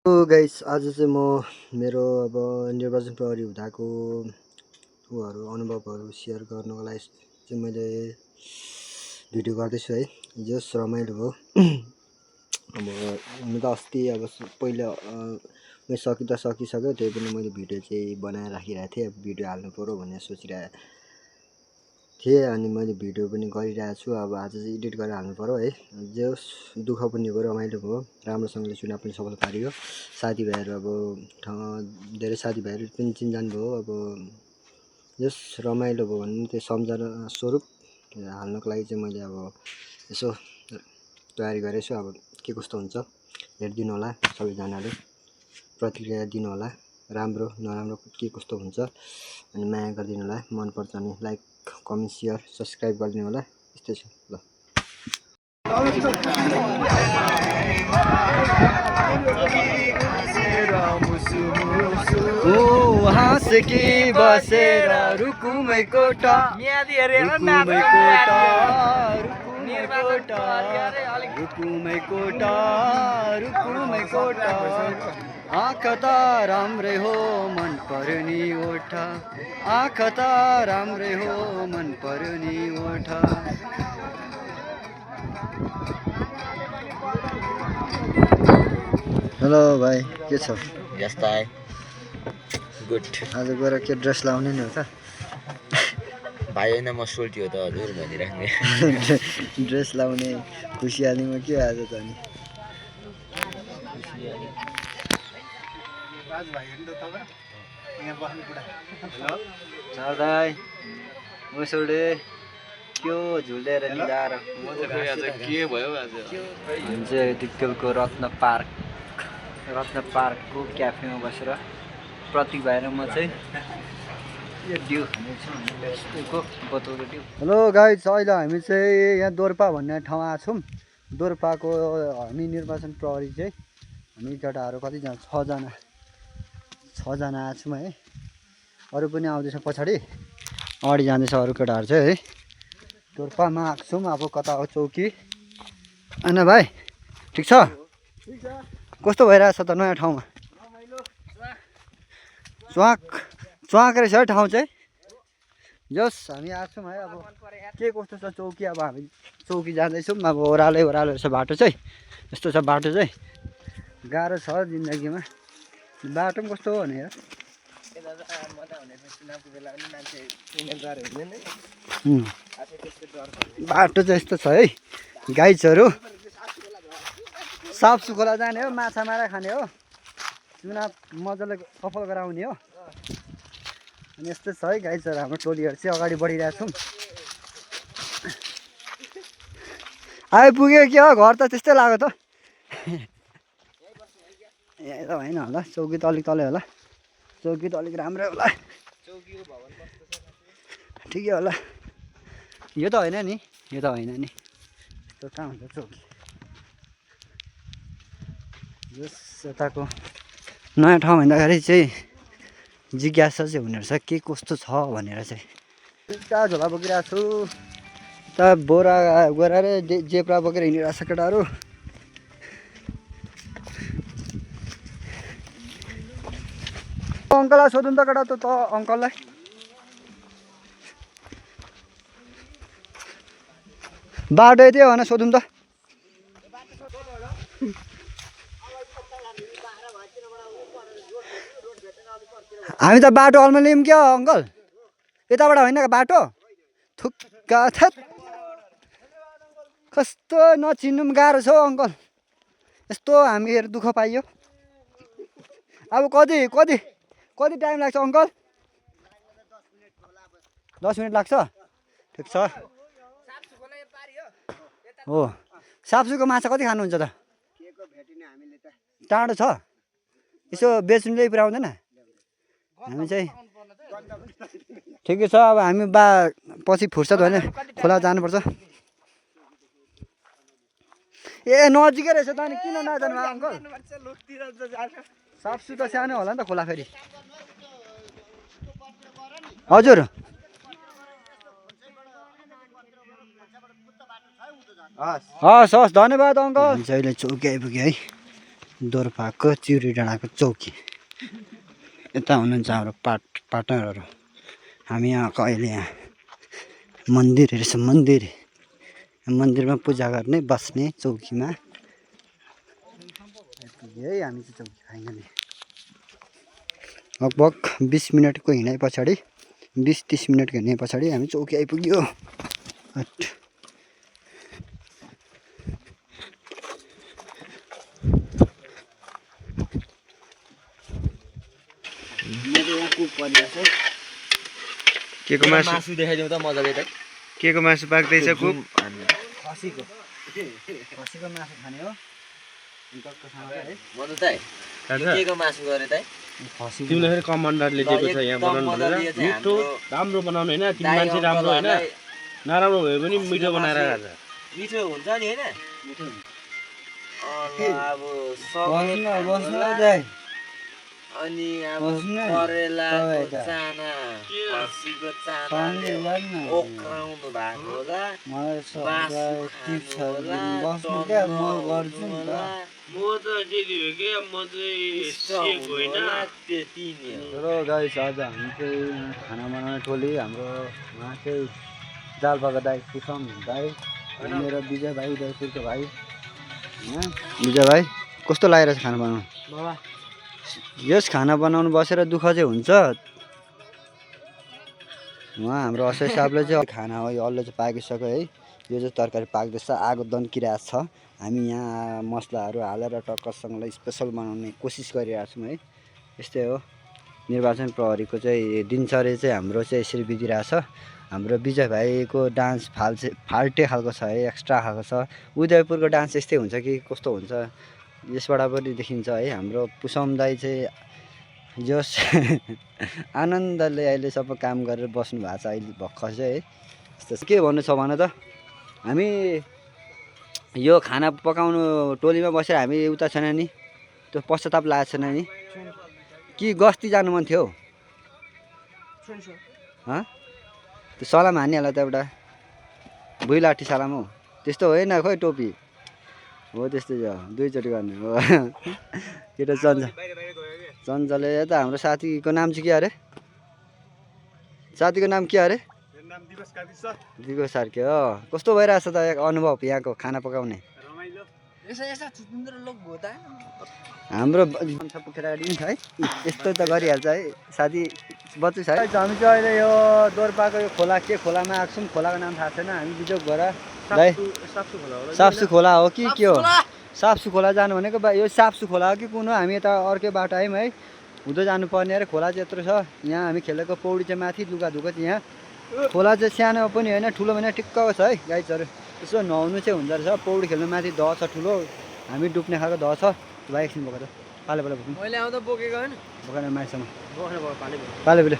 Hello guys, आज चाहिँ म मेरो अब निर्वाचन प्रहरी हुँदाको अनुभवहरू सेयर गर्नको लागि चाहिँ मैले भिडियो गर्दैछु है। जस रमाइलो हो। अब हुनु त अस्ति अब पहिला मैले सकिसक्यो, त्यही पनि मैले भिडियो चाहिँ बनाएर राखिरहेको थिएँ। अब भिडियो हाल्नु पऱ्यो भनेर सोचिरहेको थिएँ, अनि मैले भिडियो पनि गरिरहेको छु। अब आज चाहिँ एडिट गरेर हाल्नु पऱ्यो है। जस दुःख पनि भयो, रमाइलो भयो, राम्रोसँगले चुनाव पनि सफल पारियो। साथीभाइहरू अब धेरै साथीभाइहरू पनि चिनजान भयो। अब जस रमाइलो भयो भने त्यो सम्झना स्वरूप हाल्नको लागि चाहिँ मैले अब यसो तयारी गरेको छु। अब के कस्तो हुन्छ हेरिदिनु होला, सबैजनाले प्रतिक्रिया दिनु होला, राम्रो नराम्रो के कस्तो हुन्छ। अनि माया गरिदिनु होला, मनपर्छ भने लाइक कमेन्ट सेयर सब्सक्राइब गरिदिनु होला। यस्तै छ ल। हाँस कि बसेर रुकुमै कोटा आँख त राम्रै हो मन पर्ने ओठा, आँख त राम्रै हो मन पर्ने ओठा। हेलो भाइ, के छ? यस्ता गुड आज गएर के ड्रेस लाउने नि हो त? भाइ होइन म सोल्टी हो त हजुर भनिराख्ने। ड्रेस लाउने खुसियालीमा के आज त नि? मुसुडे के झुलेर निधार के भयो आज? हुन्छ दिक्तेलको रत्न पार्कको क्याफेमा बसेर प्रतीक भाइ र म चाहिँ यो ड्यु खानेछु बोतलको ड्यु। हेलो गाइस, अहिले हामी चाहिँ यहाँ दोर्पा भन्ने ठाउँ आएको छौँ। दोर्पाको हामी निर्वाचन प्रहरी चाहिँ हामी केटाहरू कतिजना छजना आएको छौँ है। अरू पनि आउँदैछ पछाडि, अगाडि जाँदैछ अरू केटाहरू चाहिँ है। दोर्पामा आएको छौँ। अब कता हो चौकी? होइन भाइ, ठिक छ? कस्तो भइरहेछ त नयाँ ठाउँमा? च्वाक रहेछ है ठाउँ चाहिँ। जस हामी आएको छौँ है। अब के कस्तो छ चौकी? अब हामी चौकी जाँदैछौँ। अब ओह्रालै रहेछ बाटो चाहिँ। यस्तो छ बाटो चाहिँ, गाह्रो छ जिन्दगीमा। बाटो पनि कस्तो हो भने यार, बाटो चाहिँ यस्तो छ है। गाइजहरू साफ सुखोला जाने हो, माछा मारा खाने हो, चुनाव मजाले सफल गराउने हो। अनि यस्तो छ है गाइजहरू। हाम्रो टोलीहरू चाहिँ अगाडि बढिरहेछौँ। आइपुग्यो के हो? घर त त्यस्तै लाग्यो त। यहाँ त होइन होला, चौकी त अलिक तलै होला। चौकी त अलिक राम्रै होला, ठिकै होला। यो त होइन नि, यो त होइन नि। त्यो कहाँ हुन्छ चौकी? जस यताको नयाँ ठाउँ भन्दाखेरि चाहिँ जिज्ञासा चाहिँ हुने रहेछ के कस्तो छ भनेर चाहिँ। कहाँ झोला बोकिरहेको छु त, बोरा गएर जेप्रा बोकेर हिँडिरहेको छ केटाहरू। अङ्कललाई सोधौँ त केटा, त अङ्कललाई बाटो यति हो भने सोधौँ त। हामी त बाटो अल्मलियौँ क्या अङ्कल, यताबाट होइन बाटो। थुक्का थेत, कस्तो नचिन्नु पनि गाह्रो छ हौ अङ्कल। यस्तो हामीहरू दुःख पाइयो। अब कति टाइम लाग्छ अङ्कल? 10 मिनट लाग्छ? ठिक छ। हो, साफसुको माछा कति खानुहुन्छ त? टाढो छ, यसो बेच्नुले पुऱ्याउँदैन? हामी चाहिँ ठिकै छ। अब हामी पछि फुर्सद भने खोला जानुपर्छ। ए नजिकै रहेछ त, अनि किन नजानु अङ्कल? साफसुग्घर सानो होला नि त खोला फेरि। हजुर हस् धन्यवाद अङ्कल। अहिले चौकी आइपुग्यो है। दोर्पाको चिउरी डाँडाको चौकी। यता हुनुहुन्छ हाम्रो पार्टनरहरू। हामी यहाँ अहिले यहाँ मन्दिरहरू छ, मन्दिरमा पूजा गर्ने बस्ने चौकीमा है हामी चाहिँ चौकी फाइनली लगभग 20 मिनटको हिँडाइ पछाडि 20-30 मिनटको हिँडाइ पछाडि हामी चौकी आइपुग्यो। के को मासु देखाइदिउँ त मजाले त। के को मासु पाक्दैछ कुक? खसीको मासु खाने हो के को मासु गरे त? तिमीले फेरि कमान्डरले दिएको छ यहाँ बनाउनु भनेर। मिठो राम्रो बनाउनु होइन, तिमी मान्छे राम्रो होइन, नराम्रो भए पनि मिठो बनाएर खान्छ। मिठो हुन्छ नि होइन? अनि अब करेलाको चाना, खसीको चानाले ओक्राउनु भएको होला, मासु खानु होला, म त जेली हो के, म चाहिँ सिक होइन। त्यति नै हो। र गाइस आज हामी चाहिँ खाना बनाउने टोली हाम्रो उहाँ चाहिँ जालपाको दाई कुसम दाई अनि मेरो विजय भाइ उदयपुरको भाइ होइन। विजय भाइ कस्तो लागिरहेछ खाना बनाउनु? बाबा यस खाना बनाउनु बसेर दुःख चाहिँ हुन्छ। उहाँ हाम्रो असय साहबले चाहिँ खाना हो यो अलले चाहिँ पाकिसक्यो है। यो चाहिँ तरकारी पाक्दैछ, आगो दन्किरहेको छ। हामी यहाँ मसलाहरू हालेर टक्कसँगलाई स्पेसल बनाउने कोसिस गरिरहेको छौँ है। यस्तै हो निर्वाचन प्रहरीको चाहिँ दिनचर्या चाहिँ हाम्रो चाहिँ यसरी बितिरहेछ। हाम्रो विजय भाइको डान्स फाल्टे खालको छ है, एक्स्ट्रा खालको छ। उदयपुरको डान्स यस्तै हुन्छ कि कस्तो हुन्छ यसबाट पनि देखिन्छ है। हाम्रो पुसम दाई चाहिँ जस आनन्दले अहिले सबै काम गरेर बस्नु भएको छ अहिले भर्खर चाहिँ है। यस्तो के भन्नु छ भन त। हामी यो खाना पकाउनु टोलीमा बसेर हामी उता छैन नि, त्यो पश्चाताप लागेको छैन नि कि गस्ती जानु मन थियो? त्यो सलाम हानिहाल्यो त एउटा भुइँ लाठी सलाम हो, त्यस्तो होइन खोइ टोपी हो, त्यस्तै छ दुईचोटि गर्ने हो। केटा चञ्चले त हाम्रो साथीको नाम चाहिँ के अरे? साथीको नाम के अरे? दिगो सार्के हो। कस्तो भइरहेछ त अनुभव यहाँको खाना पकाउने? हाम्रो केटाकेटी पनि छ है, यस्तो त गरिहाल्छ है साथी बच्चु छ है। हामी चाहिँ अहिले यो दोर्पाको यो खोला के खोलामा आएको छौँ, खोलाको नाम थाहा छैन। हामी बिजोग भएर साप्सु खोला हो कि के हो? साप्सु खोला जानु भनेको यो साप्सु खोला हो कि कुन हो? हामी यता अर्कै बाटो आयौँ है, हुँदो जानुपर्ने अरे। खोला चाहिँ यत्रो छ यहाँ। हामी खेलेको पौडी चाहिँ माथि, लुगा धुएको चाहिँ यहाँ। खोला चाहिँ सानो पनि होइन ठुलो पनि ठिक्कको छ है गाइजहरू। यसो नुहाउनु चाहिँ हुँदो रहेछ। पौडी खेल्नु माथि दह छ ठुलो, हामी डुब्ने खालको दह छ। भाइ एकछिन बोकेर पाले बोक्नु, मैले आउँदा बोकेको होइन, बोकेर माइसम्म पाले बोल्यो।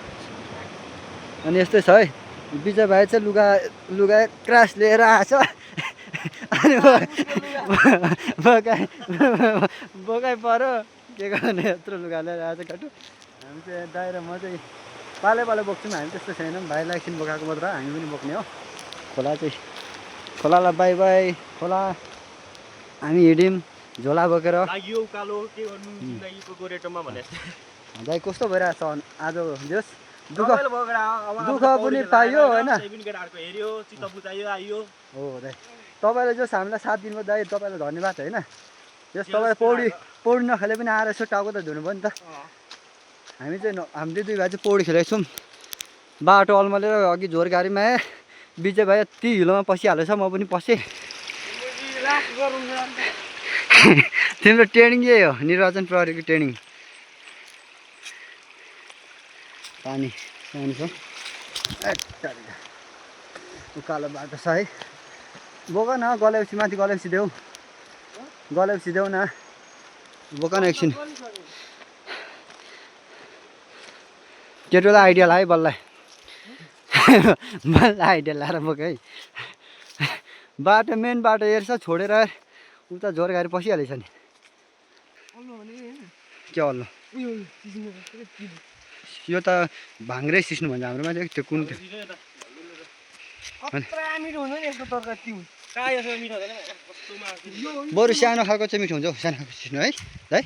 अनि यस्तै छ है। विजय भाइ चाहिँ लुगा क्रास लिएर आएछ। अनि बोकाइ पऱ्यो के गर्ने, यत्रो लुगा लिएर आएछ काटु। हामी चाहिँ दाइ र म चाहिँ पाले बोक्छौँ। हामी त्यस्तो छैनौँ, भाइलाई एकछिन बोकाएको मात्र हामी पनि बोक्ने हो। खोला चाहिँ खोलालाई बाई बाई खोला। हामी हिँड्यौँ झोला बोकेर। दाइ कस्तो भइरहेछ आज जस दुःख पनि पाइयो होइन हो दाइ। तपाईँले जस हामीलाई साथ दिनुभयो दाइ, तपाईँलाई धन्यवाद होइन। जस तपाईँले पौडी नखेले पनि आएर यसो टाउको त धुनुभयो नि त। हामी चाहिँ हामीले दुई भाइ चाहिँ पौडी खेलेको छौँ। बाटो अल्मलेर अघि झोर गाडीमा आएँ, विजय भाइ ती हिलोमा पसिहालेछ, म पनि पसेँ। तिम्रो ट्रेनिङ यही हो, निर्वाचन प्रहरीको ट्रेनिङ। पानी छ उकालो बाटो छ है। बोक न गलेपछि माथि गलेपछि देऊ न, बोक न एकछिन। केटोलाई आइडिया लाग्यो बल्ल आइडिया लाएर बोक है। बाटो मेन बाटो हेर्छ छोडेर उता झोर गाडी पसिहालेछ नि। के हल्लो यो त भाङ्रे सिस्नु भन्छ हाम्रोमा चाहिँ। त्यो कुन थियो? बरु सानो खालको चाहिँ मिठो हुन्छ हौ सानो खालको चिस्नु है है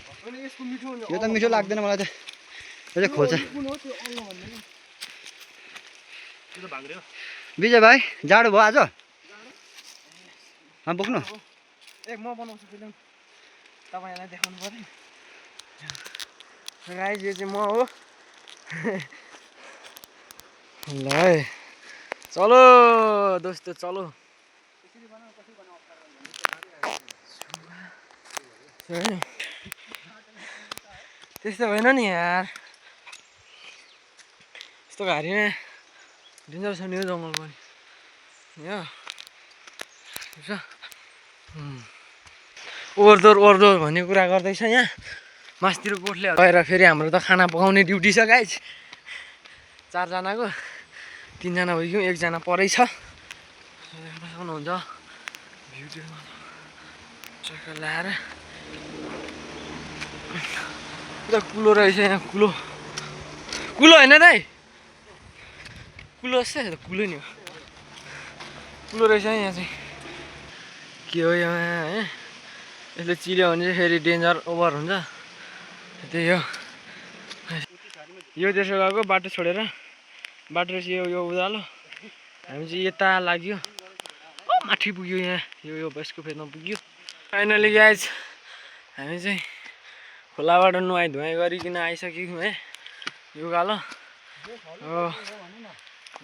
यो त मिठो लाग्दैन मलाई त यो चाहिँ खोल्छ विजय भाइ जाडो भयो आज बोक्नु म बनाउँछु फिल्म तपाईँहरूलाई देखाउनु पर्यो गाइस यो चाहिँ म हो ल है चलो दोस्तो चलो त्यस्तो होइन नि यार यस्तो घारीमा डेन्जर छ नि यो जङ्गल पनि यो ओहोरदोहोर भन्ने कुरा गर्दैछ यहाँ मासतिर गोठले गएर फेरि हाम्रो त खाना पकाउने ड्युटी छ गाइज 4 जनाको 3 जना भइगयो 1 जना परै छ सक्नुहुन्छ भ्युमा चक्कर लाएर उता कुलो रहेछ यहाँ कुलो होइन दाइ कुलो जस्तै कुलो नि हो कुलो रहेछ यहाँ चाहिँ के हो यहाँ है यसले चिल्यो भने चाहिँ फेरि डेन्जर ओभर हुन्छ त्यही हो यो त्यसो गएको बाटो छोडेर बाटो रहेछ यो उधालो हामी चाहिँ यता लाग्यो माथि पुग्यो यहाँ यो बसको फेदमा पुग्यो फाइनली गाइज हामी चाहिँ खोलाबाट नुहाइ धुवाइ गरिकन आइसक्यौँ है यो गालो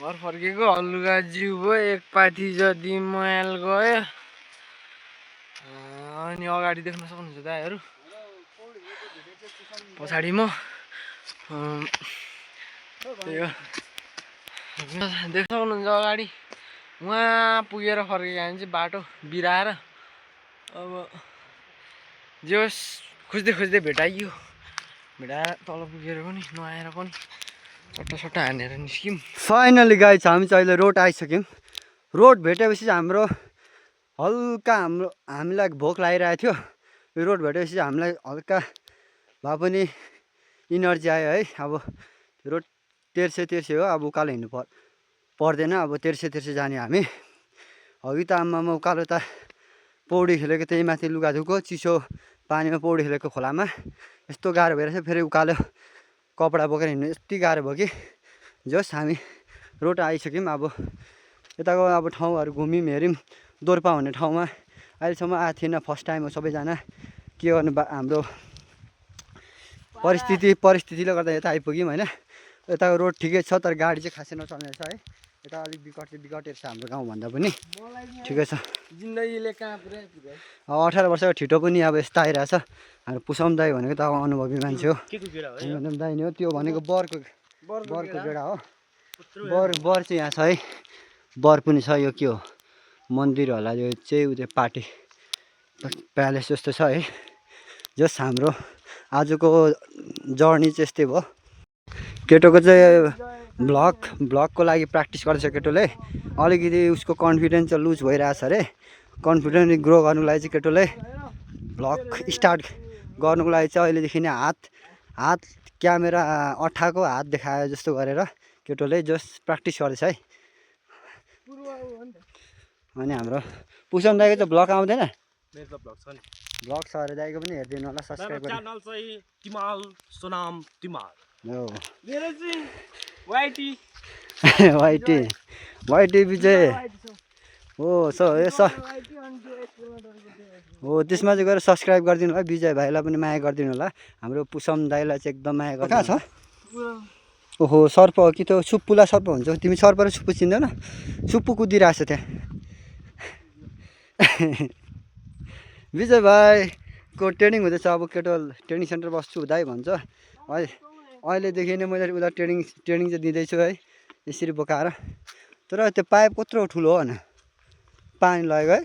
घर फर्केको हल्लुका जिउ भयो एक पाथी जति मैल गयो अनि अगाडि देख्न सक्नुहुन्छ दाइहरू पछाडि म त्यही हो देख्न सक्नुहुन्छ अगाडि उहाँ पुगेर फर्केको हामी चाहिँ बाटो बिराएर अब जे होस् खोज्दै भेटाइयो भेटाएर तल पुगेर पनि नुहाएर पनि सट्टा हानेर निस्क्यौँ फाइनली गाइज हामी चाहिँ अहिले रोड आइसक्यौँ रोड भेटेपछि हाम्रो हल्का हामीलाई भोक लागिरहेको थियो यो रोड भेटेपछि हामीलाई हल्का भए पनि इनर्जी आयो है अब रोड तेर्से हो अब उकालो हिँड्नु पर्दैन अब तेर्से जाने हामी अघि त आमामा उकालो त पौडी खेलेको त्यही माथि लुगा धुको चिसो पानीमा पौडी खेलेको खोलामा यस्तो गाह्रो भइरहेछ फेरि उकालो कपडा बोकेर हिँड्नु यति गाह्रो भयो कि जस हामी रोड आइसक्यौँ अब यताको अब ठाउँहरू घुम्यौँ हेऱ्यौँ दोर्पा भन्ने ठाउँमा अहिलेसम्म आएको थिएन फर्स्ट टाइम हो सबैजना के गर्नु हाम्रो परिस्थितिले गर्दा यता आइपुग्यौँ होइन यताको रोड ठिकै छ तर गाडी चाहिँ खासै नचल्ने रहेछ है यता अलिक बिकटेर छ हाम्रो गाउँभन्दा पनि ठिकै छ जिन्दगीले कहाँ पुऱ्याइ 18 वर्षको ठिटो पनि अब यस्तो आइरहेछ हाम्रो पुसम दाई भनेको त अब अनुभवी मान्छे हो दाई नि हो त्यो भनेको बरको गेडा हो बर चाहिँ यहाँ छ है बर पनि छ यो के हो मन्दिर होला यो चाहिँ उयो पार्टी प्यालेस जस्तो छ है जस हाम्रो आजको जर्नी चाहिँ यस्तै भयो केटोको चाहिँ ब्लगको लागि प्र्याक्टिस गर्दैछ केटोले अलिकति उसको कन्फिडेन्स चाहिँ लुज भइरहेछ अरे कन्फिडेन्स ग्रो गर्नुको लागि चाहिँ केटोले ब्लग स्टार्ट गर्नुको लागि चाहिँ अहिलेदेखि नै हात क्यामेरा अठाको हात देखायो जस्तो गरेर केटोले जस्ट प्र्याक्टिस गर्दैछ है अनि हाम्रो पुसन दाइको चाहिँ ब्लग आउँदैन ब्लग छ अरे दाइको पनि हेरिदिनु होला सब्सक्राइब गर्नु च्यानल चाहिँ तिमाल सोनाम तिमाल हो मेरो चाहिँ वाइटी विजय हो हो त्यसमा चाहिँ गएर सब्सक्राइब गरिदिनु होला विजय भाइलाई पनि माया गरिदिनु होला हाम्रो पुसम दाइलाई चाहिँ एकदम माया गर्नु कहाँ छ ओहो सर्प हो कि त्यो सुप्पुला सर्प हुन्छ तिमी सर्प र सुप्पु चिन्दैन सुप्पु कुदिरहेछ त्यहाँ विजय भाइको ट्रेनिङ हुँदैछ अब केटो ट्रेनिङ सेन्टर बस्छु दाइ भन्छ अहिलेदेखि नै मैले उसलाई ट्रेनिङ चाहिँ दिँदैछु है यसरी बोकाएर तर त्यो पाइप कत्रो ठुलो हो होइन पानी लगेको है